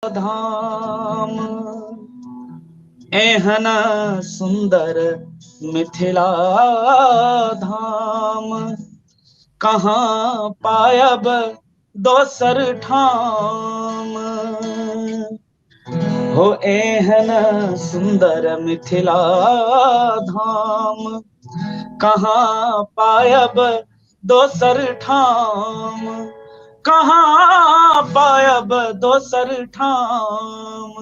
धाम, एहन सुंदर मिथिला धाम, कहाँ पायब दोसर ठाम। हो एहन सुंदर मिथिला धाम, कहाँ पायब दोसर ठाम, कहाँ पायब दोसर ठाम।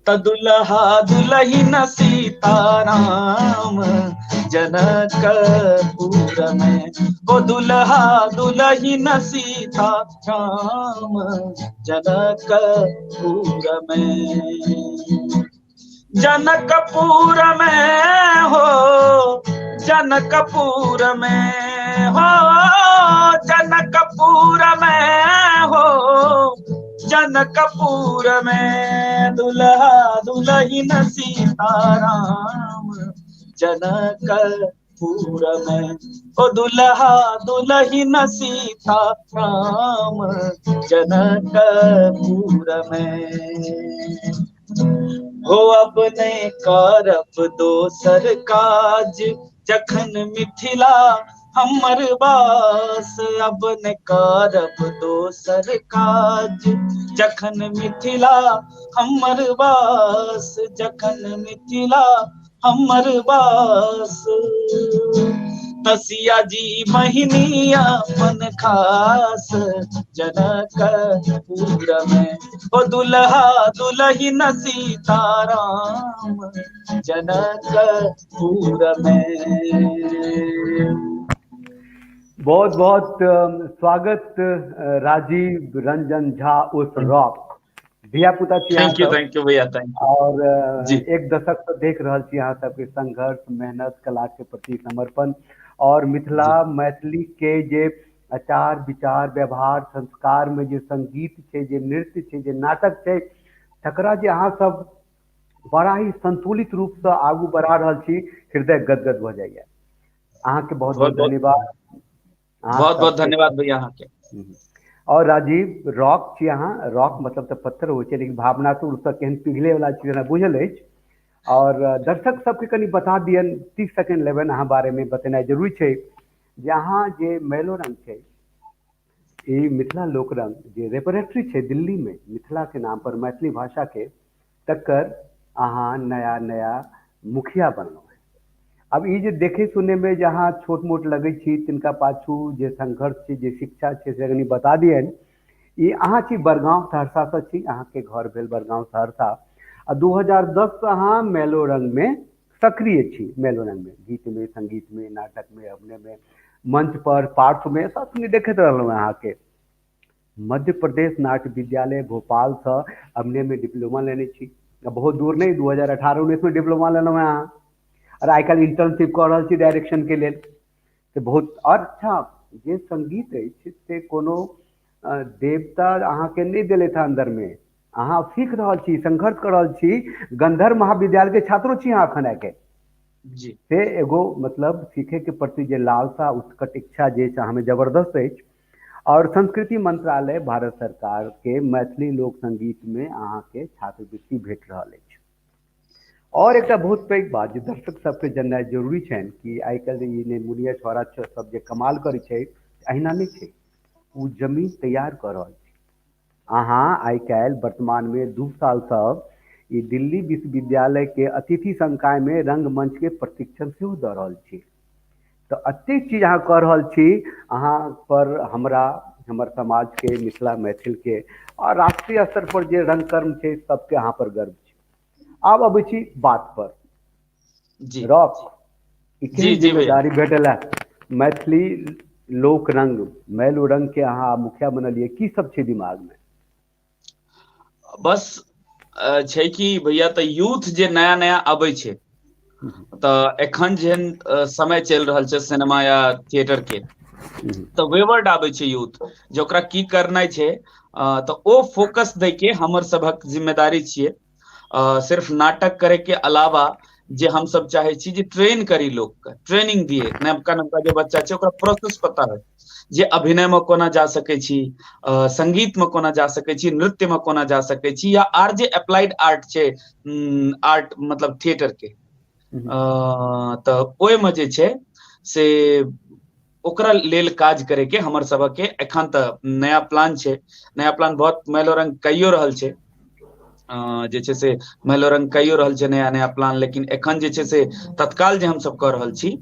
त दुल्हा दुलहिन सीताराम जनकपुर में, ओ दुल्हा दुलहिन सीताराम जनकपुर में, जनकपुर में हो, जनकपुर में हो, जनकपुर में हो, जनकपुर में दुल्हा दुलहिन सीताराम जनकपुर में, ओ दुल्हा दुलहिन सीताराम जनकपुर में। हो अब नहि करब दोसर काज, जखन मिथिला हमर वास, अब नहि करब दोसर काज, जखन मिथिला हमर वास, जखन मिथिला हमर वास। तसिया जी बहिनी अपन खास जनकपुर में, ओ दुल्हा दुलहिन सीताराम जनकपुर में। बहुत बहुत स्वागत राजीव रंजन झा उर्फ रॉक। धिया पुता छी thank you, thank you भैया, thank you. और जी। एक दशक से देख रहल छी अहाँ सबके संघर्ष, मेहनत, कला के प्रति समर्पण और मिथिला मैथिली के जे आचार विचार व्यवहार संस्कार में जे संगीत छै, जे नृत्य छै, जे नाटक छै, तकरा जे अहाँ सब बड़ा ही संतुलित रूप से आगू बढ़ा रहल छी, हृदय गदगद भऽ जाइया। अहाँके बहुत बहुत धन्यवाद। बहुत बहुत धन्यवाद भैया अहाँके। और राजीव रॉक छी अहाँ, रॉक मतलब तऽ पत्थर होइ छै, लेकिन भावनात्मक रूपसँ केहन पिघले वाला छी हमरा बुझल अछि। और दर्शक सबके कनि बता दियन, 30 सेकेंड लेबनि अहाँ बारेमे बतेनाइ जरूरी छै जे अहाँ जे मैलो रंग छै, ई मिथिला लोक रंग जे रेपरेटरी छै दिल्ली में मिथिला के नाम पर मैथिली भाषा के, तकर अहाँ नया नया मुखिया बनलहुँ हेँ। आब ई जे देखै सुनैमे जे अहाँ छोट मोट लगै छी, तिनका पाछू जे संघर्ष छै, जे शिक्षा छै, से कनि बता दियनि। ई अहाँ छी बड़गाँव सहरसासँ छी, अहाँके घर भेल बड़गाँव सहरसा आ 2010 सँ अहाँ मैलो रंगमे सक्रिय छी। मैलो रंगमे गीतमे, संगीतमे, नाटकमे, अभिनयमे, मंच पर, पार्श्वमे सब देखैत रहलहुँ अहाँके। मध्य प्रदेश नाट्य विद्यालय भोपालसँ अभिनयमे डिप्लोमा लेने छी। बहुत दूर नहि, 2018-19 मे डिप्लोमा लेलहुँ हेँ अहाँ। आओर आइ काल्हि इंटर्नशिप कऽ रहल छी डायरेक्शनके लेल। तऽ बहुत अच्छा जे संगीत अछि से कोनो देवता अहाँके नहि देलथि हँ अन्दरमे, अहाँ सीख रहल छी, संघर्ष कऽ रहल छी। गंधर्व महाविद्यालयके छात्रो छी अहाँ एखन आइके। जी। से एगो मतलब सीखैके प्रति जे लालसा, उत्कट इच्छा जे अछि अहाँमे जबरदस्त अछि। और संस्कृति मंत्रालय भारत सरकार के मैथिली लोक संगीत में अहाँके छात्रवृत्ति भेट रहल अछि। और एकटा बहुत पैघ बात जे दर्शक सबके जननाइ जरूरी छनि कि आइ काल्हि ई नेमुनिया छौड़ा सब जे कमाल करै छै, अहिना नहि छै, ओ जमीन तैयार कऽ रहल छै। अहाँ आइ काल्हि वर्तमान में 2 सालसँ ई दिल्ली विश्वविद्यालय के अतिथि संकाय में रंगमंच के प्रशिक्षण सेहो दऽ रहल छी। तऽ एतेक चीज अहाँ कऽ रहल छी, अहाँ पर हमरा, हमर समाज के, मिथिला मैथिल के और राष्ट्रीय स्तर पर जे रंगकर्म छै सबके अहाँ पर गर्व छै। आब अबै छी बात पर। जी। रॉक, ई जी केहन जी भैया। जिम्मेदारी भेटल है मैथिली लोक रंग मैलो रंग के अहाँ मुखिया बनलियै, की सब छै दिमाग में? बस छै कि भैया तऽ यूथ जे नया नया अबै छै, तऽ एखन जेहन समय चलि रहल छै सिनेमा या थिएटर के, तऽ वेवर्ड आबै छै यूथ जे ओकरा की करनाइ छै, तऽ ओ फोकस दै के हमर सभक जिम्मेदारी छियै। सिर्फ नाटक करे के अलावा जे हमसब चाहे छी जे ट्रेन करी लोक के, ट्रेनिंग दिए, नवका नवका जे बच्चा छै ओकरा प्रोसेस पता है। जे अभिनय मे कोना जा सकै छी, संगीत मे कोना जा सकै छी, नृत्य मे कोना जा सकै छी, या आर जे अप्लाइड आर्ट छै, आर्ट मतलब थिएटर के, तऽ ओहिमे जे छै से ओकरा लेल काज करे के हमर सबके एखन तऽ नया प्लान छै। नया प्लान बहुत मैलोरंग कइयो रहल छै, जे छै से मैलोरंग कइयो रहल छै नया नया प्लान, लेकिन एखन जे छै से तत्काल जे हमसब कऽ रहल छी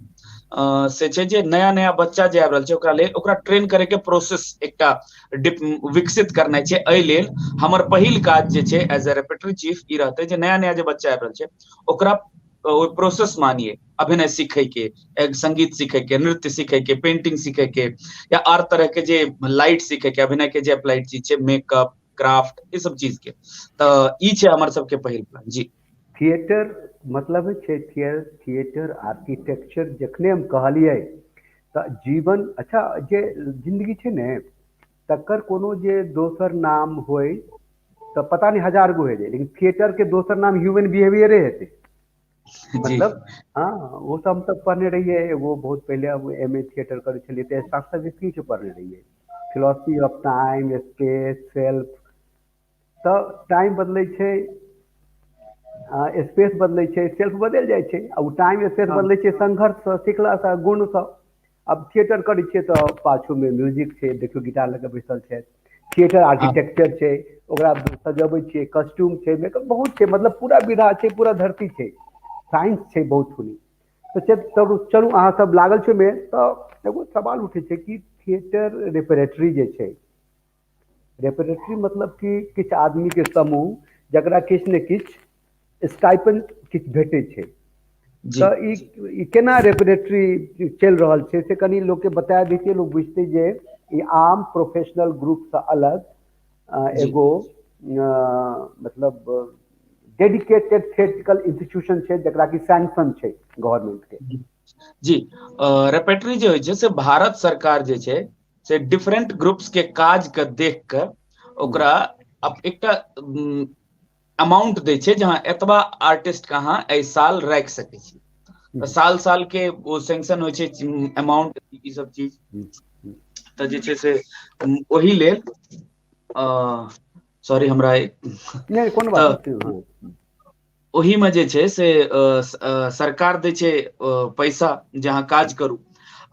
से छै जे नया नया बच्चा जे आबि रहल छै ओकरा लेल ओकरा ट्रेन करे के प्रोसेस एकटा विकसित करनाइ छै। एहि लेल हमर पहिल काज जे छै एज ए रेपर्टरी चीफ ई रहतै जे नया नया जे बच्चा आबि रहल छै ओकरा ओहि प्रोसेस मानिए अभिनय सीखे के, संगीत सीखे के, नृत्य सीखे के, पेंटिंग सीखे के, या आर तरह के जे लाइट सीखे के, अभिनय के जे अप्लाइड चीज छै, मेकअप, क्राफ्ट, ई सब चीज के। तऽ ई छै हमर सबके पहिल प्लान। जी। थिएटर मतलब छै थिएटर आर्किटेक्चर जखने हम कहलियै तऽ जीवन, अच्छा जे जिंदगी छै ने तकर कोनो जे दोसर नाम होय तऽ पता नहि हजार गो हेतै, लेकिन थिएटर के दोसर नाम ह्यूमन बिहेवियरे हेतै। मतलब हाँ, वो सब हम सब पढ़ने रहियै एगो बहुत पहिले, हम एम ए थिएटर करै छलियै तऽ शास्त्र के पढ़ने रहियै, philosophy of time, space, self. तऽ टाइम बदलै छै, स्पेस बदलै छै, सेल्फ बदलि जाइ छै, आ ओ टाइम स्पेस बदलै छै संघर्षसँ, सिखलासँ, गुणसँ। आब थिएटर करै छियै तऽ पाछूमे म्यूजिक छै, देखियौ गिटार लऽ कऽ बैसल छथि, थिएटर आर्किटेक्चर छै, ओकरा सजबै छियै, कॉस्ट्यूम छै, मेकअप बहुत छै, मतलब पूरा विधा छै, पूरा धरती छै, साइंस छै बहुत खुली। तऽ चलू चलू अहाँ सब लागल छै ओहिमे। तऽ एगो सवाल उठै छै कि थिएटर रेपरेटरी जे छै, रेपरेटरी मतलब कि किछु आदमीके समूह जकरा किछु ने किछु स्टाइपेंड किछु भेटै छै, तऽ ई केना रेपरेटरी चलि रहल छै से कनि लोकके बता दैतियै, लोक बुझतै जे ई आम प्रोफेशनल ग्रुपसँ अलग एगो मतलब डेडिकेटेड थिएट्रिकल इंस्टीट्यूशन छै जकरा कि सैंक्शन छै गवर्नमेंट के। जी, रेपेटरी जे होइ छै से भारत सरकार जे छै से डिफरेंट ग्रुप्स के काज के देख के ओकरा एकटा अमाउंट दै छै जे हँ एतबा आर्टिस्ट के अहाँ एहि साल राखि सकै छी। तऽ साल साल के ओ सैंक्शन होइ छै अमाउंट, ई सब चीज। तऽ जे छै से ओहि लेल सॉरी हमरा नहि कोनो बात, ओहिमे जे छै से सरकार दै छै पैसा जे अहाँ काज करू।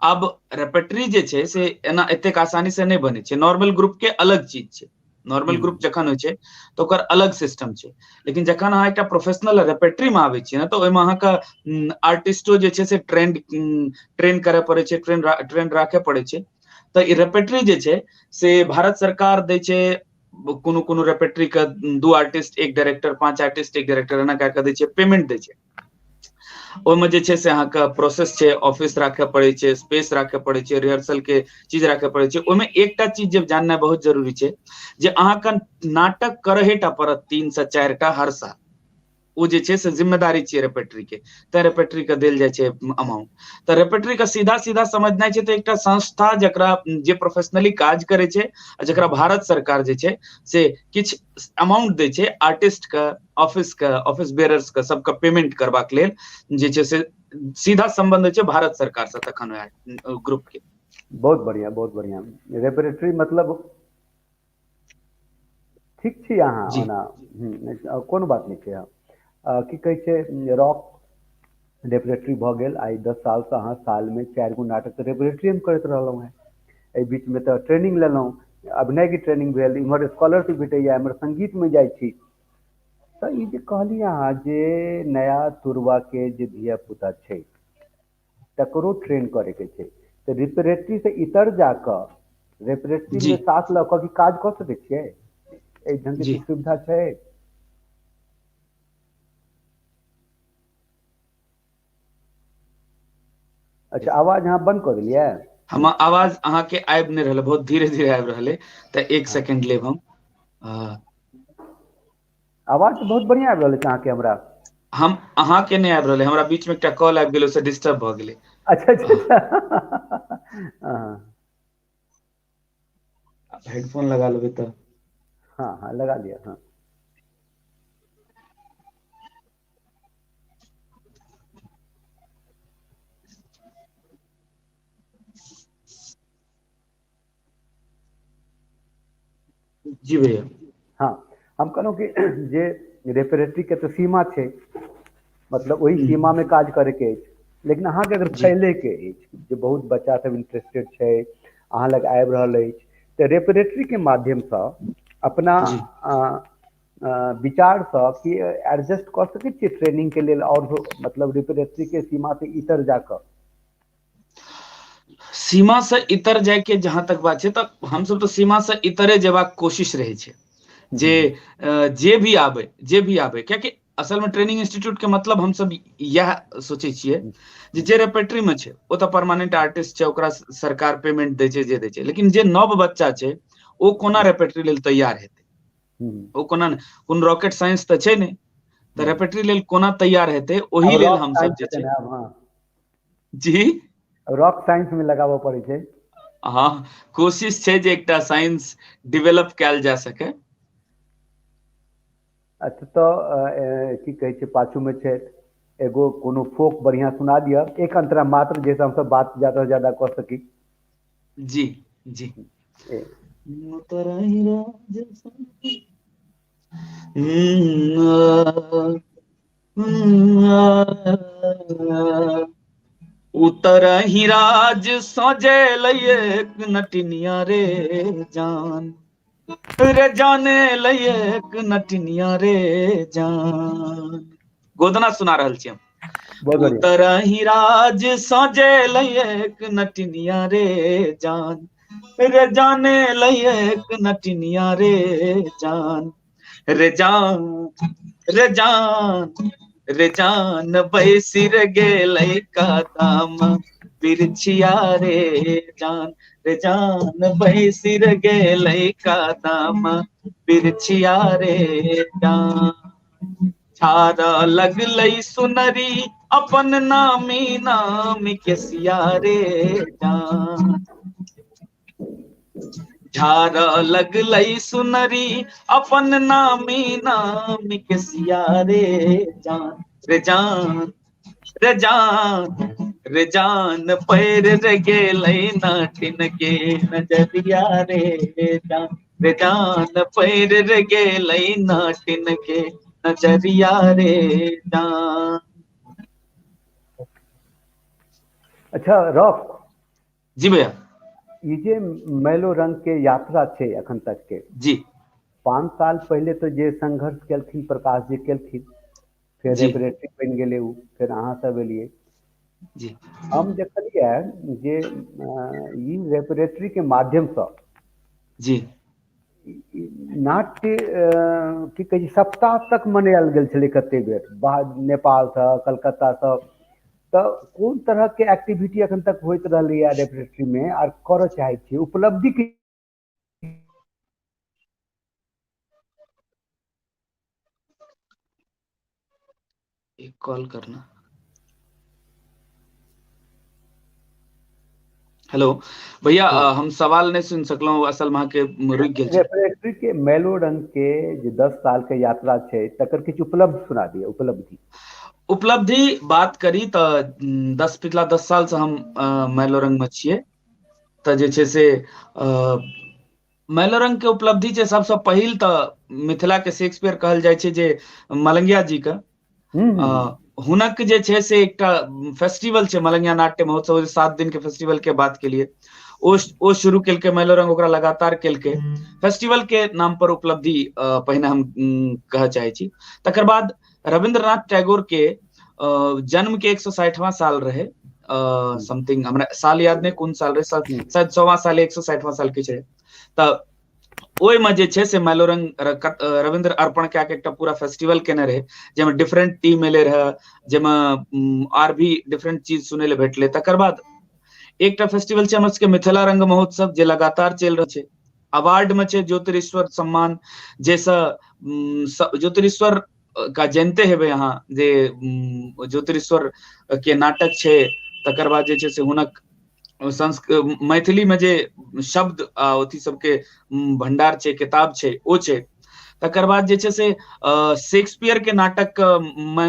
आब रेपेटरी जे छै से एना एतेक आसानी से नहि बनै छै, नॉर्मल ग्रुप के अलग चीज छै, नॉर्मल ग्रुप जखन होइ छै तऽ ओकर अलग सिस्टम छै, लेकिन जखन अहाँ एकटा प्रोफेशनल रेपेटरी मे आबै छियै ने तऽ ओहिमे अहाँके आर्टिस्टो जे छै से ट्रेन करय पड़ै छै, ट्रेन राखय पड़ै छै। तऽ ई रेपेटरी जे छै से भारत सरकार दै छै कोनो कोनो रेपेटरी के 2 आर्टिस्ट 1 डायरेक्टर, 5 आर्टिस्ट 1 डायरेक्टर एना कए कऽ दै छै, पेमेंट दै छै। ओहिमे जे छै से अहाँके प्रोसेस छै, ऑफिस राखय पड़ै छै, स्पेस राखय पड़ै छै, रिहर्सल के चीज राखय पड़ै छै। ओहिमे एकटा चीज जे जाननाइ बहुत जरूरी छै जे अहाँके नाटक करहे टा पड़त 3 से 4 टा हर साल, ओ जे छै से जिम्मेदारी छियै रेपेटरी के, तें रेपेटरी के देल जाइ छै अमाउंट। तऽ रेपेटरी के सीधा सीधा समझनाइ छै तऽ एकटा संस्था जकरा जे प्रोफेशनली काज करै छै आ जकरा भारत सरकार जे छै से किछु अमाउंट दै छै आर्टिस्ट के, ऑफिस के, ऑफिस बेयरर्स के, सबके पेमेंट करबाक लेल जे छै से सीधा संबंध होइ छै भारत सरकार से तखन ग्रुप के। बहुत बढ़िया, बहुत बढ़िया। रेपेटरी मतलब ठीक छी अहाँ ओना, कोनो बात नहि छै। की कहै छै, रॉक रेपरेटरी भऽ गेल। आइ 10 सालसँ अहाँ सालमे 4 गो नाटक तऽ रेपरेटरी हम करैत रहलहुँ हेँ। एहि बीचमे तऽ ट्रेनिंग लेलहुँ, अभिनयके ट्रेनिंग भेल, इम्हर स्कॉलरशिप भेटैए, एम्हर संगीतमे जाइ छी। तऽ ई जे कहलियै अहाँ जे नया तुरवाके जे धियापुता छै तकरो ट्रेन करैके छै, तऽ रेपरेटरीसँ इतर जाकऽ रेपरेटरीमे साथ लऽ कऽ की काज कऽ सकै छियै? एहि ढङ्गके सुविधा छै? अच्छा, आवाज अहाँ बंद कऽ देलियै? हमर आवाज अहाँके आबि नहि रहल, बहुत धीरे धीरे आबि रहल है, तऽ 1 सेकेंड लेब हम। आवाज तऽ बहुत बढ़िया आबि रहल अछि अहाँके। हमरा हम अहाँके नहि आबि रहल है, हमरा बीच में एकटा कॉल आबि गेलै, ओहिसँ डिस्टर्ब भऽ गेलै। अच्छा अच्छा, हेडफोन लगा लेबै तऽ। हाँ हाँ लगा लिअ। हाँ, जी भैया। हँ, हम कहलहुँ कि जे रेपरेटरी के तऽ सीमा छै, मतलब ओहि सीमा मे काज करैके अछि, लेकिन अहाँके अगर फैलैके अछि जे बहुत बच्चा सब इंटरेस्टेड छै, अहाँ लग आबि रहल अछि, तऽ रेपरेटरी के माध्यमसँ अपना विचारसँ कि एडजस्ट कऽ सकै छियै ट्रेनिंग के लेल, आओर मतलब रेपरेटरी के सीमा से इतर जाकऽ? सीमा से इतर जाय के जहां तक बात छै, तऽ हमसब तऽ सीमा से इतरे जेबाक कोशिश रहै छै, जे जे भी आबै, जे भी आबै, कियाकि असल में ट्रेनिंग इंस्टीट्यूट के मतलब हमसब इएह सोचै छियै जे जे रेपेट्री में छै ओ तऽ परमानेंट आर्टिस्ट छै, ओकरा सरकार पेमेंट दै छै, जे दै छै, लेकिन जे नव बच्चा छै ओ कोना रेपेट्री लेल तैयार हेतै? ओ कोना, कोन रॉकेट साइंस तऽ छै नहि, तऽ रेपेट्री लेल कोना तैयार हेतै, ओहि लेल हमसब जे छै जी रॉक साइंस में लगाबऽ पड़ै छै। हँ, कोशिश छै जे एकटा साइंस डेवलप कयल जा सके। अच्छा, तऽ की कहै छै, पाछू में छै एगो कोनो फोक बढ़िया सुना दिअ, एक अंतरा मात्र, जाहिसँ हमसब बात ज्यादा से ज्यादा कऽ सकी। जी जी। उतर ही राज सजेल एक नटिनिया रे जान, रे जाने एक नटिनिया रे जान। गोदना सुना रहल छी हम। उतर ही राज सजेल एक नटिनिया रे जान, रे जाने एक नटिनिया रे जान, रे जान, रे जान, रे जान बैसिर गेलै कदम बिरछिया रे जान, रे जान बैसिर गेलै कदम बिरछिया रे जान। छाड़ लगलै सुनरी अपन नामी नामी केसिया रे जान, झाड़ लगलै सुनरी अपन नामी नामी केसिया रे जान, रे जान, रे जान, रे जान पैर रे गेलै नाटिन के नजरिया रे जान, रे जान पैर रे गेलै नाटिन के नजरिया रे जान। अच्छा रॉक जी भैया, ई जे मैलोरंग के यात्रा छै अखन तक के, जी 5 साल पहिले तऽ जे संघर्ष केलखिन प्रकाश जी केलखिन, फेर रेपरेटरी बनि गेलै ओ, फेर अहाँ सब एलियै। जी हम देखलियै जे ई रेपरेटरी के माध्यमसँ जी नाट्य की कहै छै सप्ताह तक मनायल गेल छलै कते बेर, बाहर नेपालसँ, कलकत्तासँ। तऽ कोन तरहके एक्टिविटी अखन तक होइत रहलैए रेपरेटरी में आर करऽ चाहै छियै, उपलब्धि की? एक कॉल करना। हेलो भैया, हम सवाल नहि सुनि सकलहुँ, असल में अहाँके रुकि गेल छै। रेपरेटरी के मैलोरंग के जे 10 साल के यात्रा छै तकर किछु उपलब्ध सुना दिअ। उपलब्धि उपलब्धि बात करी तऽ पिछला 10 साल से हम मैलोरंग में छियै, तऽ जे छै से मैलोरंग के उपलब्धि छै सबसँ पहिल तऽ मिथिला के शेक्सपियर कहल जाइ छै जे मलंगिया जी के, हुनक जे छै से एकटा फेस्टिवल छै मलंगिया नाट्य महोत्सव, 7 दिन के फेस्टिवल के बात के लिए ओ शुरू केलकै मैलोरंग, ओकरा लगातार केलकै। फेस्टिवल के नाम पर उपलब्धि पहिने हम कहऽ चाहै छी। तकर बाद रविंद्रनाथ टैगोर के जन्म के 160वां साल रहे, समथिंग हमरा साल याद नहि कोन साल रहे, शायद 100वां साल 160वां साल किछु रहे। तऽ ओहिमे जे छै से मैलोरंग रविंद्र अर्पण कए के एकटा पूरा फेस्टिवल केने रहे, जाहिमे डिफरेंट टीम एले रहे, जाहिमे आर भी डिफरेंट चीज सुनै लए भेटलै। तकर बाद एकटा फेस्टिवल छै हमर सबके मिथिला रंग महोत्सव, जे लगातार चलि रहल छै। अवार्ड में छै ज्योतिरीश्वर सम्मान, जाहिसँ ज्योतिरीश्वर का जानते हेबै अहाँ जे ज्योतिरीश्वर के नाटक छै। तकर बाद जे छै से हुनक मैथिली में जे शब्द आ अथी सबके भंडार छै, किताब छै, ओ छै। तकर बाद जे छै से शेक्सपियर के नाटक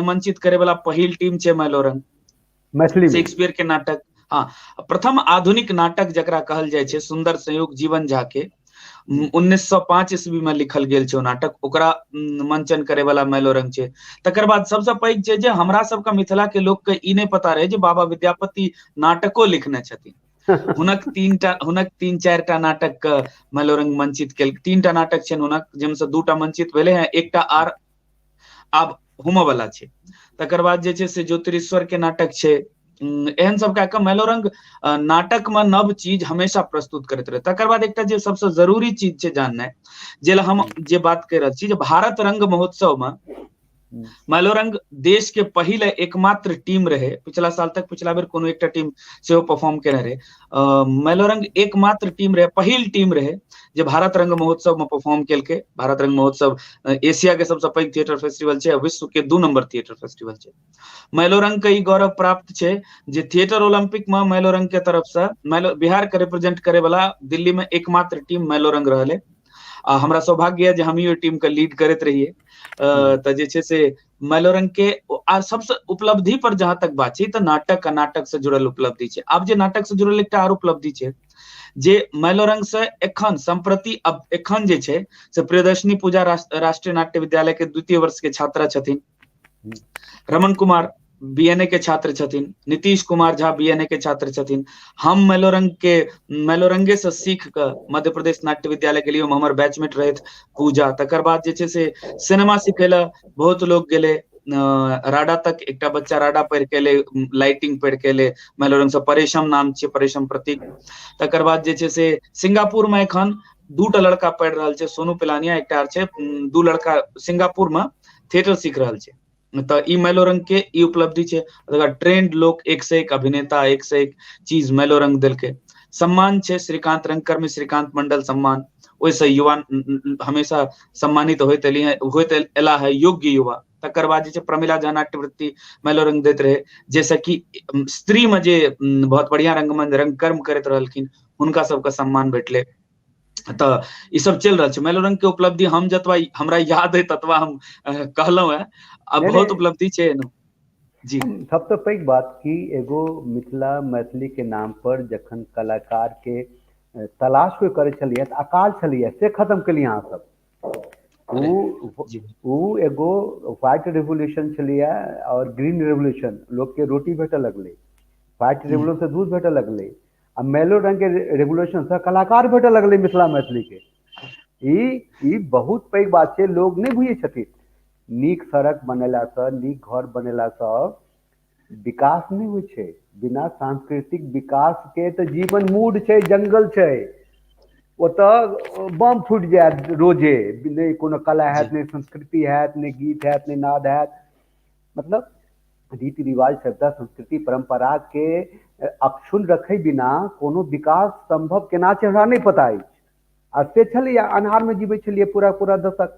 मंचित करे वाला पहिल टीम छै मैलोरंग, मैथिली में। शेक्सपियर के नाटक, हाँ, प्रथम आधुनिक नाटक जकरा कहल जाइ छै सुंदर संयोग जीवन झा के, 1905 ईस्वी में लिखल गेल छै ओ नाटक, ओकरा मंचन करे वाला मैलोरंग छै। तकर बाद सबसँ पैघ छै जे हमरा सबके मिथिला के लोक के ई नहि पता रहे जे बाबा विद्यापति नाटको लिखने छथिन। हुनक तीन चारि टा नाटक के मैलोरंग मंचित केल, 3 टा नाटक छनि हुनक, जाहिमे से 2 टा मंचित भेलै हैं, एकटा आर आब होमय वाला छै। तकर बाद जे छै से ज्योतिरीश्वर के नाटक छै। एहन सब कए कऽ मैलोरंग नाटक में नव चीज हमेशा प्रस्तुत करैत रहे। तकर बाद एकटा जे सबसँ जरूरी चीज छै जाननाइ, जे हम जे बात कहि रहल छी जे भारत रंग महोत्सव में मैलोरंग देश के पहिले एकमात्र टीम रहे। पिछला साल तक, पिछला बेर कोनो एकटा टीम सेहो परफॉर्म केने रहे। मैलोरंग एकमात्र टीम रहे, पहिल टीम रहे जे भारत रंग महोत्सव में परफॉर्म केलकै। भारत रंग महोत्सव एशिया के सबसँ पैघ थिएटर फेस्टिवल छै, विश्व के 2 नंबर थिएटर फेस्टिवल छै। मैलोरंग के ई गौरव प्राप्त छै जे थिएटर ओलंपिक में मैलोरंग के तरफ से बिहार के रिप्रेजेंट करे वाला दिल्ली में एकमात्र टीम मैलोरंग रहलै। आ हमरा सौभाग्य है जे हमही ओहि टीम के लीड करैत रहियै। तऽ जे छै से मैलोरंग के आ सबसे उपलब्धि पर जहां तक बात छै तऽ नाटक आ नाटक से जुड़ल उपलब्धि छै। आब जे नाटक से जुड़ल एकटा आर उपलब्धि छै जे मैलोरंग से एखन सम्प्रति अब एखन जे छै से प्रियदर्शनी पूजा राष्ट्रीय नाट्य विद्यालय के द्वितीय वर्ष के छात्रा छथिन, रमन कुमार बीएनए के छात्र छथिन, नीतीश कुमार झा बीएनए के छात्र छथिन। हम मैलोरंग के मैलोरंगे से सीख कऽ मध्य प्रदेश नाट्य विद्यालय गेलियै, हमर बैचमेट रहथि पूजा। तकर बाद जे छै से सिनेमा सिखै लए बहुत लोग गेलै, राडा तक एकटा बच्चा राडा पढ़ि के एलै, लाइटिंग पढ़ि के एलै मैलोरंग से, परेशम नाम छै, परेशम प्रतीक। तकर बाद जे छै से सिंगापुर में एखन 2 टा लड़का पढ़ि रहल छै, सोनू पिलानिया एकटा आर छै, 2 लड़का सिंगापुर में थिएटर सीख रहल छै। तऽ ई मैलोरंग के ई उपलब्धि छै। ट्रेंड लोक एक से एक अभिनेता, एक से एक चीज मैलोरंग देलकै। सम्मान छै श्रीकांत रंगकर्मी श्रीकांत मंडल सम्मान, ओहिसँ युवा हमेशा सम्मानित होइत एली है, होइत एला है योग्य युवा। तकर बाद जे छै प्रमिला झा नाट्यवृत्ति मैलोरंग दैत रहे, जैसे कि स्त्री में जे बहुत बढ़िया रंगमंच रंगकर्म करैत रहलखिन हुनका सबके सम्मान भेटलै। तऽ ई सब चलि रहल छै मैलोरंग के उपलब्धि। हम जतबा हमरा याद है ततबा हम कहलहुं है, अब बहुत उपलब्धि छै जी। सबसँ पैघ बात कि एगो मिथिला मैथिली के नाम पर जखन कलाकार के तलाश कोइ करै छलैया तऽ अकाल छलैया, से खत्म केलियै अहाँ सब। ओ एगो व्हाइट रेवोल्यूशन छलैया और ग्रीन रेवोल्यूशन, लोक के रोटी भेटऽ लगलै, व्हाइट रेवोल्यूशन से दूध भेटऽ लगलै, आ मैलोरंग के रेवोल्यूशन से कलाकार भेटऽ लगलै मिथिला मैथिली के। ई बहुत पैघ बात छै, लोग नहि बुझै छथिन। नीक सड़क बनेलासँ, नीक घर बनेलासँ विकास नहि होइ छै। बिना सांस्कृतिक विकास के तऽ जीवन मूड छै, जंगल छै, ओतऽ बम फूटि जायत रोजे। नहि कोनो कला हैत, नहि संस्कृति हैत, नहि गीत हैत, नहि नाद हैत। मतलब रीति रिवाज सभ्यता संस्कृति परम्परा के अक्षुण्ण रखै बिना कोनो विकास सम्भव केना छै हमरा नहि पता अछि। आ से छलैया, अन्हारमे जीबै छलियै पूरा पूरा दशक।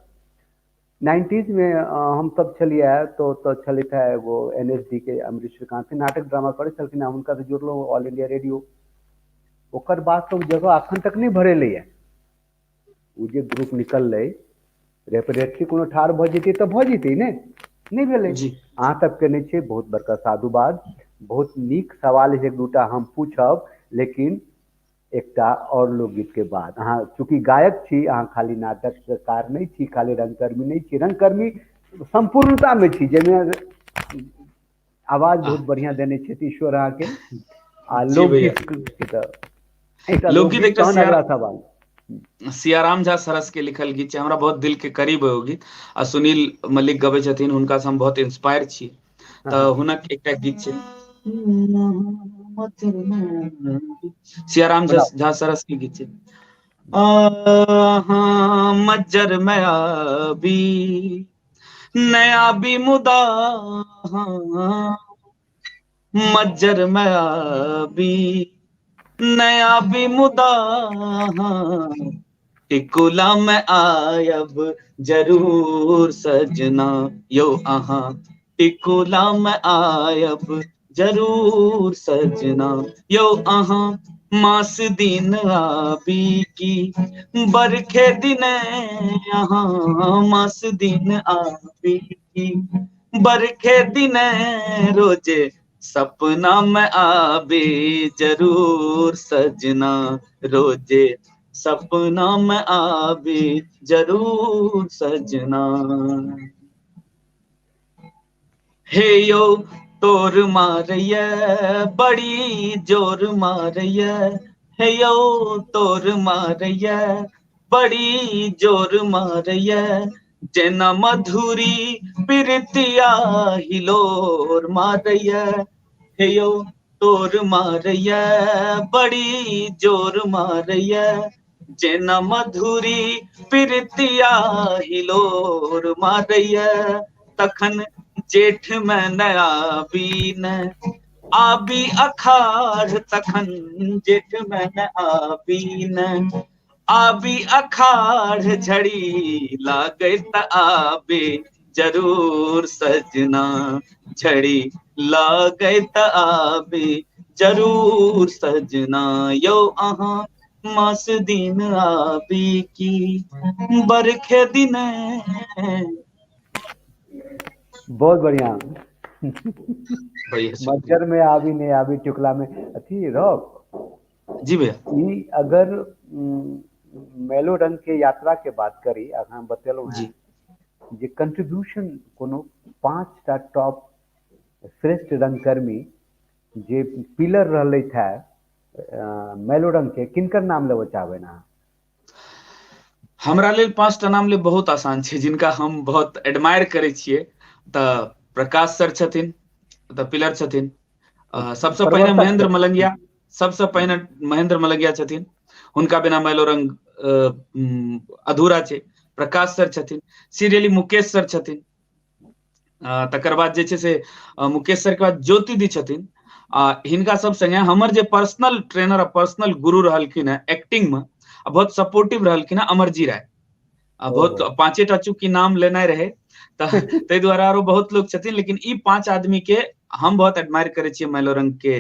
90s में हमसब छलियै तऽ ओतऽ छलथि हे एगो NSD के अमरीश श्रीकांत नाटक ड्रामा करै छलखिन हेँ, हुनकासँ जुड़लहुँ ऑल इंडिया रेडियो। ओकर बाद तऽ ओ जगह अखन तक नहि भरेलैया। ओ जे ग्रुप निकललै रेपरेटली कोनो ठाढ़ भऽ जेतै तऽ भऽ जेतै ने, नहि भेलै। अहाँ सबके नहि छै, बहुत बड़का साधुवाद। बहुत नीक सवाल एक दूटा हम पूछब, लेकिन एकटा और लोकगीत के बाद। अहाँ चूँकि गायक छी, अहाँ खाली नाटककार नहि छी, खाली रंगकर्मी नहि छी, रंगकर्मी सम्पूर्णता मे छी, जाहिमे आवाज बहुत बढ़िया देने छथि ईश्वर अहाँके। आ लोकगीत एकटा लोकगीत, तहन अगला सवाल। सियाराम झा सरस के लिखल गीत छै, हमरा बहुत दिल के करीब है ओ गीत, आ सुनील मल्लिक गबै छथिन, हुनका से हम बहुत इंस्पायर छी। तऽ हुनक एकटा गीत छै सियाराम झा सरस के गीत छै। मज्जर में आबी नया भी मुदा, मज्जर में आबी नया भी मुदा, टिकुला में आयब जरूर सजना, यो अहाँ टिकुला में आयब जरूर सजना, यो अहाँ मास दिन आबी की बरखे दिन, अहाँ मास दिन आबी की बरखे दिन, रोजे सपना में आबे जरूर सजना, रोजे सपना में आबी जरूर सजना। हे यौ तोर मारैया बड़ी जोर मारैया, हे यौ तोर मारैया बड़ी जोर मारैया, जेना मधुरी प्रीतिया हिलोर मारैया, हे यौ तोर मारैया बड़ी जोर मारैया, जेना मधुरी प्रीतिया हिलोर मारैया, तखन जेठ में नया बीन आबी अखाड़, तखन जेठ में न आबी न आबी अखाड़, झड़ी लागे त आबे जरूर सजना, झड़ी लागे त आबे जरूर सजना, यौ अहाँ मास दिन आबी की बरखे दिन। बहुत बढ़िया। मच्छर में आबी नहीं आबी चुकला में अथी रॉक। जी भैया। ई अगर मेलो रंग के यात्रा के बात करी, अहाँ बतेलहुँ जी जे कंट्रीब्यूशन कोनो 5टा टॉप श्रेष्ठ रंगकर्मी जे पिलर रहले था मेलो रंग के, किनकर नाम लेबऽ चाहबै अहाँ? हमरा लेल 5टा नाम ले बहुत आसान छै, जिनका हम बहुत एडमायर करै छियै। तऽ प्रकाश सर छथिन, तऽ पिलर छथिन। सबसँ पहिने महेंद्र मलंगिया, सबसँ पहिने महेंद्र मलंगिया छथिन, हुनका बिना मैलोरंग अधूरा छै। प्रकाश सर छथिन, सीरियली मुकेश सर छथिन, तकर बाद जे छै से मुकेश सर के बाद ज्योति दी छथिन। आ हिनका सब संगे हमर जे पर्सनल ट्रेनर आ पर्सनल गुरु रहलखिन हेँ एक्टिंग में, आ बहुत सपोर्टिव रहलखिन हेँ अमरजी राय। आ बहुत 5टा चूंकि नाम लेनाइ रहे तऽ ताहि दुआरे आरो बहुत लोग छथिन, लेकिन ई 5 आदमी के हम बहुत एडमायर करै छियै। मैलोरंग के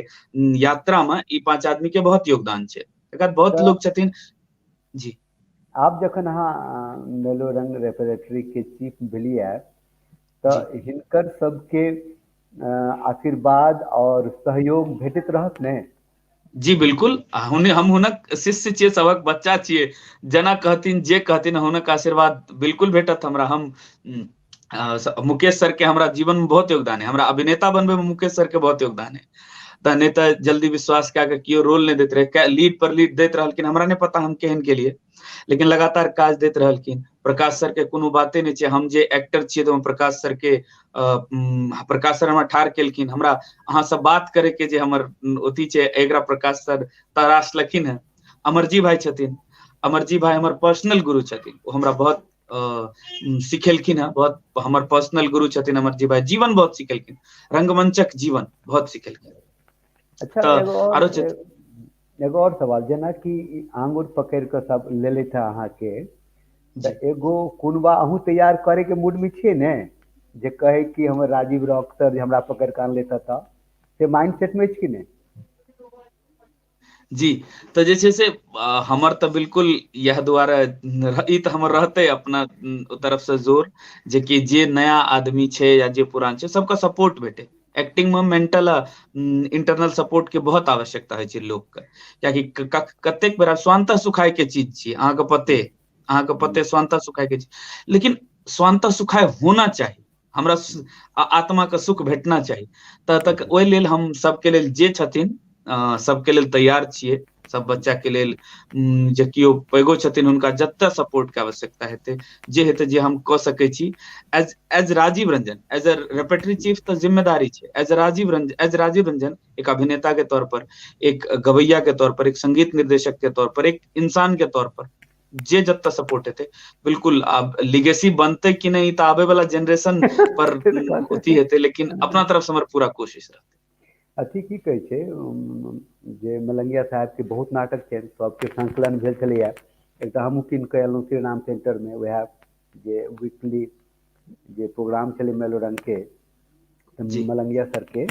यात्रा में ई 5 आदमी के बहुत योगदान छै। तकर बाद बहुत लोग छथिन। जी। आब जखन अहाँ मैलोरंग रेपेरेटरी के चीफ भेलियै तऽ हिनकर सबके आशीर्वाद और सहयोग भेटैत रहत ने? जी बिल्कुल, हम हुनक शिष्य छियै, सबक बच्चा छियै, जेना कहथिन जे कहथिन हुनक आशीर्वाद बिल्कुल भेटत हमरा। हम मुकेश सर के हमरा जीवन में बहुत योगदान है, हमरा अभिनेता बनबे में मुकेश सर के बहुत योगदान है। तऽ नहि तऽ जल्दी विश्वास कए के केओ रोल नहि दैत रहे, लीड पर लीड दैत रहलखिन, हमरा नहि पता हम केहन केलियै, लेकिन लगातार काज दैत रहलखिन। प्रकाश सर के कोनो बाते नहि छै, हम जे एक्टर छियै तऽ प्रकाश सर के प्रकाश सर हमरा ठाढ़ केलखिन, हमरा अहाँ से बात करे के जे हमर अथी छै एकरा प्रकाश सर तराशलखिन हेँ। अमरजी भाई छथिन, अमरजी भाई हमर पर्सनल गुरु छथिन, ओ हमरा बहुत सिखेलखिन हेँ, बहुत हमर पर्सनल गुरु छथिन अमरजी भाई, जीवन बहुत सिखेलखिन, रंगमंचक जीवन बहुत सिखेलखिन। अच्छा, आरो एगो और सवाल, जेना कि आंगुर पकड़ के सब लेलथि अहाँके, तऽ एगो कुनबा अहूँ तैयार करे के मूड में छियै ने, जे कहे कि हमर राजीव रॉक सर हमरा पकड़ के आनलथि तऽ से माइंड सेट में अछि कि नहि? जी, तऽ जे छै से हमर तऽ बिल्कुल इएह दुआरे ई तऽ हमर रहतै अपना तरफ से जोर, जे कि जे नया आदमी छै या जे पुरान छै सबके सपोर्ट भेटे। एक्टिंग में मेंटल इंटरनल सपोर्ट के बहुत आवश्यकता होइ छै लोकके, कियाकि कतेक बेर स्वान्तः सुखाय के चीज छियै, अहाँके पते स्वान्तः सुखाय के चीज, लेकिन स्वान्तः सुखाय होना चाही, हमरा आत्मा के सुख भेटना चाही। तऽ तक ओहि लेल हम सबके लेल जे छथिन सबके लेल तैयार छियै, सब बच्चा के लेल जे केओ पैघो छथिन हुनका जते सपोर्ट के आवश्यकता हेतै, जे हेतै जे हम कऽ सकै छी। As Rajiv Ranjan, as a repertory chief तऽ जिम्मेदारी छै, एज राजीव रंजन एक अभिनेता के तौर पर, एक गवैया के तौर पर, एक संगीत निर्देशक के तौर पर, एक इंसान के तौर पर जे जते सपोर्ट हेतै बिल्कुल। आब लिगेसी बनतै कि नहि तऽ आबे वाला जेनरेशन पर अथी हेतै, लेकिन अपना तरफ से हमर पूरा कोशिश रहतै। अथी की कहै छै जे मलंगिया साहब के बहुत नाटक छै, सबके संकलन भेल छलैया, एकटा हमहूँ कीन कऽ एलहुँ श्रीराम सेंटर में, वएह जे वीकली जे प्रोग्राम छलै मैलोरंग के, जी। मलंगिया सर के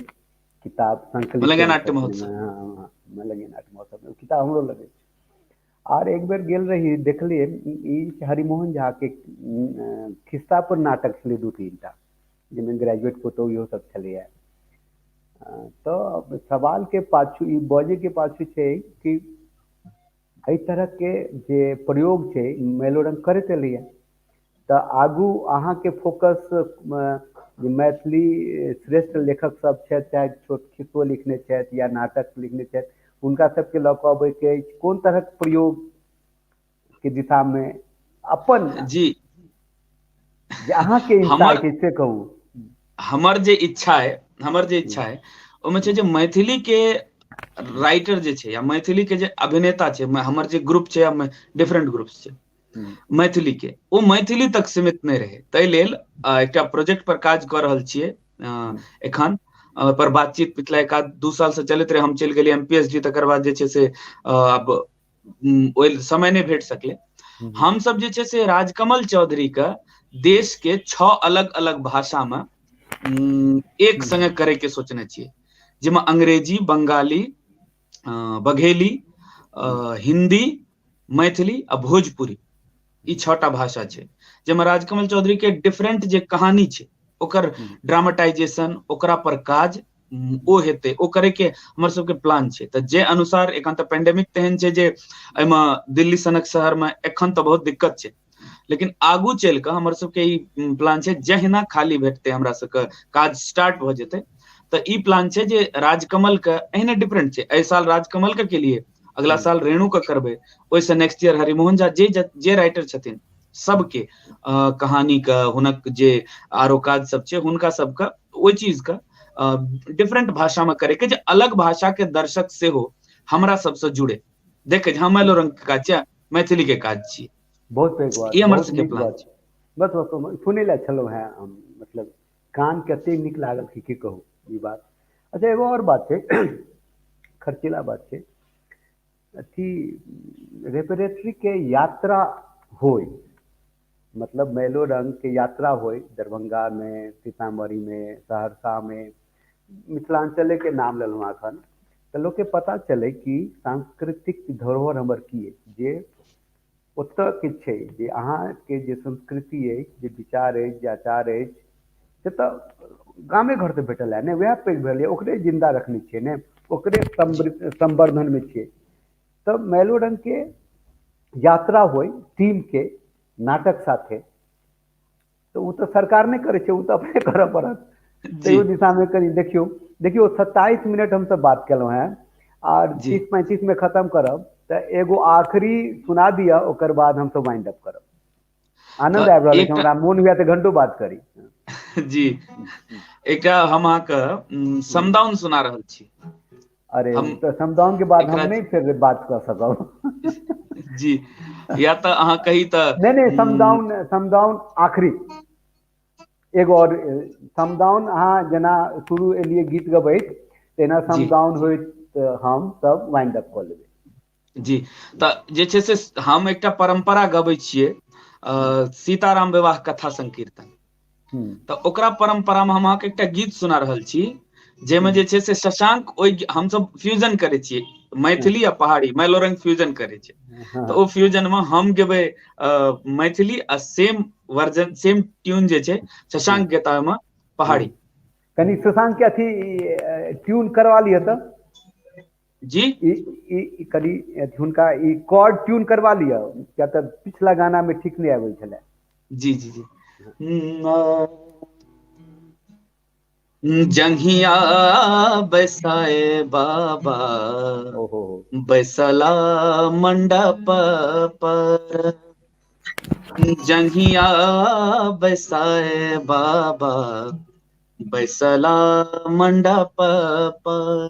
किताब संकलित मलंगिया नाट्य महोत्सव। मलंगिया नाट्य महोत्सव में किताब हमरो लगै छै। आर एक बेर गेल रही, देखलियै ई हरिमोहन झा के खिस्सा पर नाटक छलै 2-3 टा, जाहिमे ग्रेजुएट पुतोहु इहो सब छलैया। तऽ सवाल के पाछू ई बजे के पाछू छै कि एहि तरहके जे प्रयोग छै मैलोरंग करैत एलैए। तऽ आगू अहाँके फोकस जे मैथिली श्रेष्ठ लेखक सब छथि, चाहे छोट खिस्सो लिखने छथि या नाटक लिखने छथि, हुनका सबके लऽ कऽ अबैके अछि, कोन तरहक प्रयोग के दिशामे अपन जी जे अहाँके इनसाइट अछि से कहू। हमर जे इच्छा है, हमर जे इच्छा है ओहिमे छै जे मैथिली के राइटर जे छै या मैथिली के जे अभिनेता छै, हमर जे ग्रुप छै, डिफरेंट ग्रुप्स छै मैथिली के, ओ मैथिली तक सीमित नहि रहै, ताहि लेल एकटा प्रोजेक्ट पर काज कऽ रहल छियै एखन। पर बातचीत पिछला एक आध 2 साल से चलैत रहे, हम चलि गेलियै एमपीएसडी, तकर बाद जे छै से आब ओहि समय नहि भेट सकलै। हमसब जे छै से राजकमल चौधरी के देश के 6 अलग अलग भाषा में एक संगे करे के सोचने छियै, जाहिमे अंग्रेजी, बंगाली, बघेली, हिंदी, मैथिली आ भोजपुरी, ई 6टा भाषा छै, जाहिमे राजकमल चौधरी के डिफरेंट जे कहानी छै ओकर ड्रामाटाइजेशन, ओकरा पर काज ओ हेतै, ओ करे के हमर सबके प्लान छै। तऽ जे अनुसार एखन तऽ पेंडेमिक तेहन छै जे एहिमे दिल्ली सनक शहर मे एखन तऽ बहुत दिक्कत छै, लेकिन आगू चलि कऽ हमर सबके ई प्लान छै जहिना खाली भेटतै हमरा सबके काज स्टार्ट भऽ जेतै, तऽ ई प्लान छै जे राजकमल के एहने डिफरेंट छै, एहि साल राजकमल के केलिए, अगला साल रेणु के करबै, ओहिसँ नेक्स्ट ईयर हरिमोहन झा, जे जे राइटर छथिन सबके कहानी के, हुनक जे आरो काज सब छै हुनका सबके ओहि चीज के डिफरेंट भाषा में करे के, जे अलग भाषा के दर्शक सेहो हमरा सबसँ जुड़े, देखे जे हम मैलोरंग के काज छियै, मैथिली के काज छियै। बहुत पैघ बात, ई हमर बहुत सबके नीक प्लान बात छै। बस बस सुनै लए छलहुँ हेँ हम, मतलब कान कते नीक लागल कि की कहू ई बात। अच्छा एगो आओर बात छै, खर्चीला बात छै, अथी रेपेरेटरी के यात्रा होय, मतलब मैलोरंग के यात्रा होय दरभंगा में, सीतामढ़ी में, सहरसा में, मिथिलांचले के नाम लेलहुँ एखन, तऽ लोकके पता चलै कि सांस्कृतिक धरोहर हमर की अछि, जे ओतऽ के छै, जे अहाँके जे संस्कृति अछि, जे विचार अछि, जे आचार अछि, से तऽ गामे घरसँ भेटल है ने, वएह पैघ भेलै, ओकरे जिन्दा रखने छियै ने, ओकरे संवर्धनमे छियै। तऽ मैलोरंग के यात्रा होइ टीम के नाटक साथे, तऽ ओ तऽ सरकार नहि करै छै, ओ तऽ अपने करऽ पड़त। तैयो दिशामे कनि देखियौ, देखियौ 27 मिनट हमसब बात केलहुँ हेँ आर 30-35 में खत्म करब, तऽ एगो आखिरी सुना दिअ, ओकर बाद हमसब वाइंड अप करब। आनंद आबि रहल अछि हमरा, मोन हुए तऽ घंटो बात करी। जी एकटा हम अहाँके समदाउन सुना रहल छी। अरे तऽ समदाउन के बाद हम नहि फेर बात कऽ सकब। जी या तऽ अहाँ कही तऽ नहि नहि, समदाउन, समदाउन आखिरी एगो और समदाउन, अहाँ जेना शुरू एलियै गीत गबैत तेना समदाउन होइत हम सब वाइंड अप कऽ लेबै। जी तऽ जे छै से हम एकटा परम्परा गबै छियै, सीताराम विवाह कथा संकीर्तन, तऽ ओकरा परम्परा मे हम अहाँके एकटा गीत सुना रहल छी, जाहिमे जे छै से शशांक ओहि हमसब फ्यूजन करै छियै, मैथिली आ पहाड़ी मैलोरंग फ्यूजन करै छै, तऽ ओ फ्यूजन मे हम गेबै मैथिली आ सेम वर्जन सेम ट्यून जे छै शशांक गेता ओहिमे पहाड़ी। कनि शशांक के अथी ट्यून करवा लिअ तऽ। जी ई कनि हुनका ई कॉर्ड ट्यून करवा लिअ, किया तऽ पिछला गाना मे ठीक नहि आबै छलै। जी जी जी जंघिया बैसाए बाबा बैसला मंडप पर, जंघिया बैसाए बाबा बैसला मंडप पर,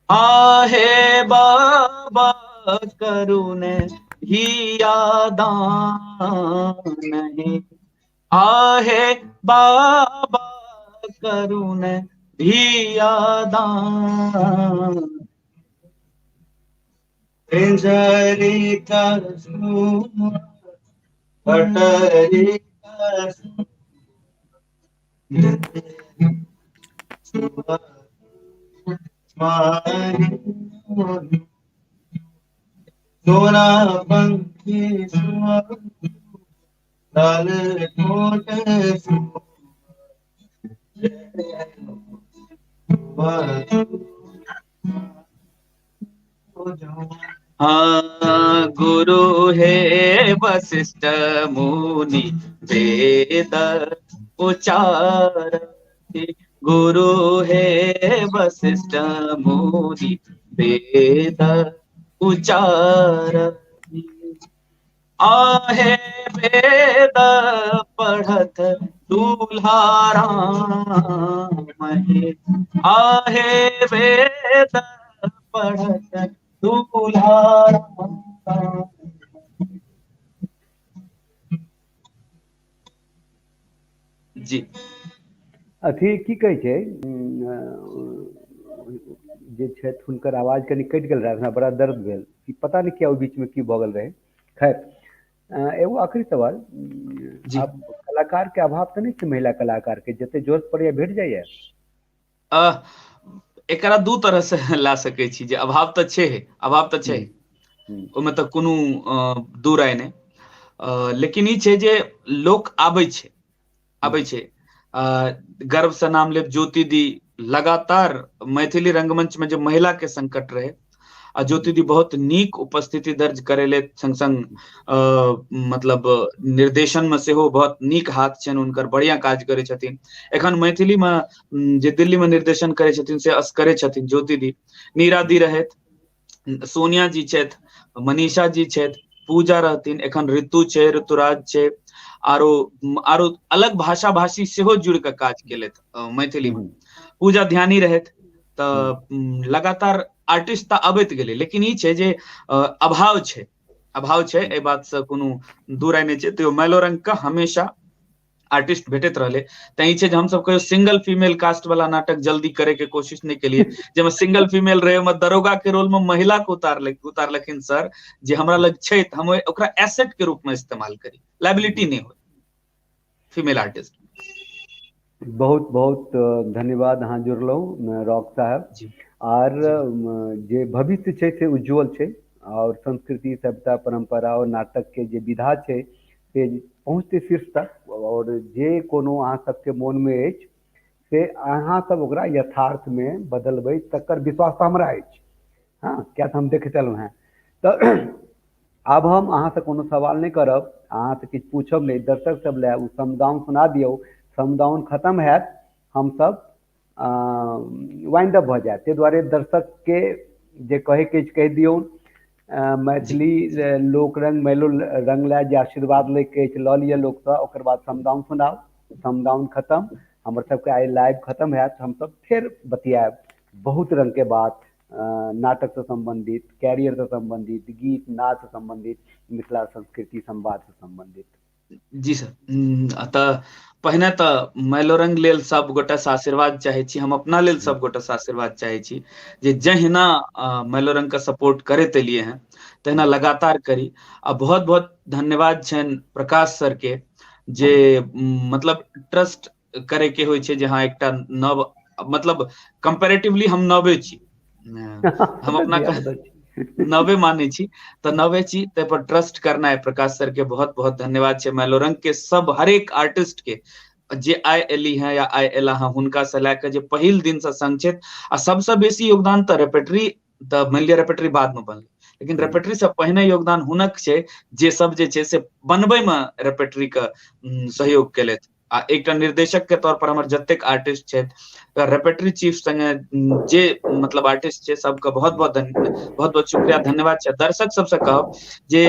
आहे बाबा करुने हिया दान हे, आहे बाबा करुने धिया दान, पिंजरी का पटरी का सोना पंखी लाल कोट हाँ, गुरु हे वशिष्ठ मुनि वेद उचार, गुरु हे वशिष्ठ मुनि वेद उचार, आहे वेद पढ़त दूल्हा राम हे, आहे वेद पढ़त दूल्हा राम। जी। अथी की कहै छै, जे छथि हुनकर आवाज कनि कटि गेल रहै, हमरा बड़ा दर्द भेल कि पता नहि किया ओहि बीचमे की भऽ गेल रहै। खैर, एगो आखिरी सवाल, आब कलाकार के अभाव तऽ नहि छै? महिला कलाकार के जते जरूरत पड़ैया भेट जाइया? एकरा दू तरह से ला सकै छी जे अभाव तऽ छै, अभाव तऽ छै, ओहिमे तऽ कोनो दू राय नहि, लेकिन ई छै जे लोक आबै छै, आबै छै। गर्व से नाम लेब ज्योति दी, लगातार मैथिली रंगमंच में जे महिला के संकट रहे आ ज्योति दी बहुत नीक उपस्थिति दर्ज करेले, संग संग मतलब निर्देशन में सेहो बहुत नीक हाथ छनि हुनकर, बढ़िया काज करै छथिन। एखन मैथिली में जे दिल्ली में निर्देशन करै छथिन से असकरे छथिन ज्योति दी। नीरा दी रहथि, सोनिया जी छथि, मनीषा जी छथि, पूजा रहथिन, एखन ऋतु छै, ऋतुराज छै, आरो आरो अलग भाषा भाषी सेहो जुड़ के काज केलथि मैथिली में। पूजा ध्यानी रहथि। तऽ लगातार आर्टिस्ट तऽ अबैत गेलै, लेकिन ई छै जे अभाव छै, अभाव छै, एहि बात से कोनो दूर नहि छै। तैयो मैलोरंग के हमेशा आर्टिस्ट भेटैत रहलै, तैं ई छै जे हमसब कहियो सिंगल फीमेल कास्ट वाला नाटक जल्दी करे के कोशिश नहि केलियै, जाहिमे सिंगल फीमेल रहे, ओहिमे दरोगा के रोल में महिला के उतारलखिन सर, जे हमरा लग छै तऽ हम ओकरा एसेट के रूप में इस्तेमाल करी, लाइबिलिटी नहि होइ फीमेल आर्टिस्ट। बहुत बहुत धन्यवाद अहाँ जुड़लहुँ रॉक साहब। आर जे भविष्य छै से उज्जवल छै, और संस्कृति सभ्यता परंपरा और नाटक के जे विधा छै से पहुँचतै शीर्ष तक, और जे कोनो अहाँ सबके मोनमे अछि से अहाँ सब ओकरा यथार्थमे बदलबै तकर विश्वास तऽ हमरा अछि। हँ, किया तऽ हम देखैत एलहुँ हेँ। तऽ आब हम अहाँसँ कोनो सवाल नहि करब, अहाँसँ किछु पूछब नहि, दर्शक सब लए ओ समदाउन सुना दियौ, समदाउन खतम हैत हमसब वाइंड अप भऽ जायत। ताहि दुआरे दर्शकके जे कहैके अछि कहि दियौ, मैथिली लोक रंग मैलो रंग लए जे आशीर्वाद लैके अछि लऽ लिअ लोकसँ, ओकर बाद समदाउन सुनाउ, समदाउन खतम, हमर सबके आइ लाइव खतम हैत, हमसब फेर बतियाएब बहुत रंगके बात, नाटकसँ सम्बन्धित, कैरियरसँ सम्बन्धित, गीत नाचसँ सम्बन्धित, मिथिला संस्कृति संवादसँ सम्बन्धित। जी सर, तऽ पहिने तऽ मैलोरंग लेल सब गोटेसँ आशीर्वाद चाहै छी, हम अपना लेल सब गोटेसँ आशीर्वाद चाहै छी जे जहिना मैलोरंग के सपोर्ट करैत एलियै हेँ तहिना लगातार करी। आ बहुत बहुत धन्यवाद छनि प्रकाश सर के, जे मतलब ट्रस्ट करे के होइ छै जे हाँ एकटा नव, मतलब कम्पेरेटिवली हम नवे छी, हम अपना नवे मानै छी तऽ नवे छी, ताहि पर ट्रस्ट करनाइ प्रकाश सर के बहुत बहुत धन्यवाद छै। मैलोरंग के सब हरेक आर्टिस्ट के जे आइ एली हैं या आइ एला हैं हुनका से लए कऽ जे पहिल दिन से संग छथि, आ सबसँ बेसी योगदान तऽ रेपेटरी, तऽ मानि लिअ रेपेटरी बाद मे बनलै, लेकिन रेपेटरी से पहिने योगदान हुनक छै जे सब जे छै से बनबै मे रेपेटरी के सहयोग केलथि। आ एकटा निर्देशक के तौर पर हमर जतेक आर्टिस्ट छथि, रेपेटरी चीफ संगे जे मतलब आर्टिस्ट छै सबके बहुत बहुत बहुत बहुत शुक्रिया, धन्यवाद छै। दर्शक सबसे कहब जे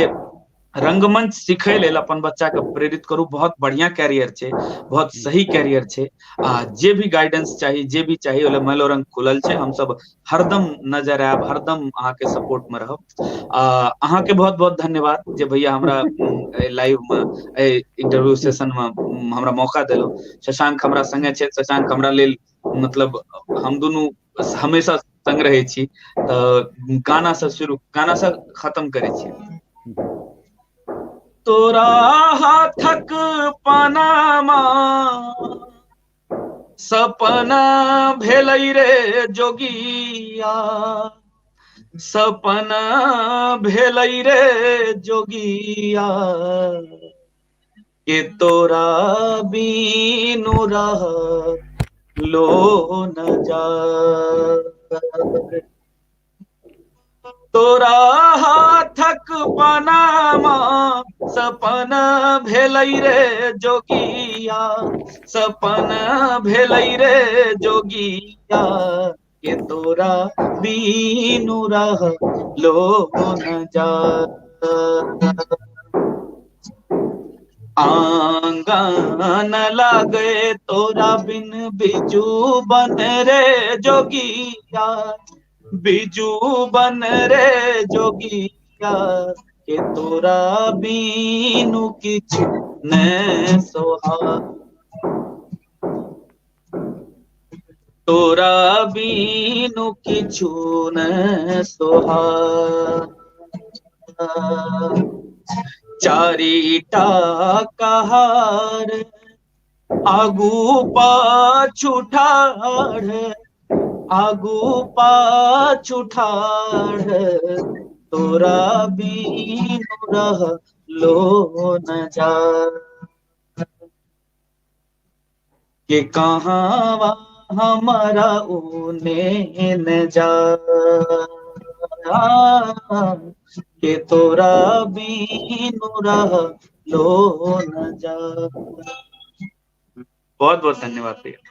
रंगमंच सिखै लेल अपन बच्चा के प्रेरित करू, बहुत बढ़िया कैरियर छै, बहुत सही कैरियर छै, आ जे भी गाइडेंस चाही, जे भी चाही, ओहि मैलोरंग खुलल छै, हमसब हरदम नजर आयब, हरदम अहाँके सपोर्ट में रहब। आ अहाँके बहुत बहुत धन्यवाद जे भैया हमरा लाइव में एहि इंटरव्यू सेशन में हमरा मौका देलहुँ। शशांक हमरा संगे छै, शशांक हमरा लेल मतलब हम दुनू हमेशा संग रहै छी। तऽ गाना से शुरू, गाना से खत्म करै छी। तोरा हाथक पनामा सपना भेलै रे जोगिया, सपना भेलै रे जोगिया, के तोरा बिनु रह लो न जा। तोरा हाथक पनामा सपन भेलै रे जोगिया, सपन भेलै रे जोगिया, के तोरा बीनु रह लो न जा। आंगन लागे तोरा बिन बिजू बन रे जोगिया, बिजू बन रे जोगिया, के तोरा बीनु किछु ने सोहा, तोरा बीनु किछु ने सोहा। चारिटा कहार आगू पाछू ठाढ़, आगू पाछू ठाढ़, तोरा बीनु रह लो न जा। के कहाँ हमारा उने न जा, के तोरा बीनु रह लो न जा। बहुत बहुत धन्यवाद भैया।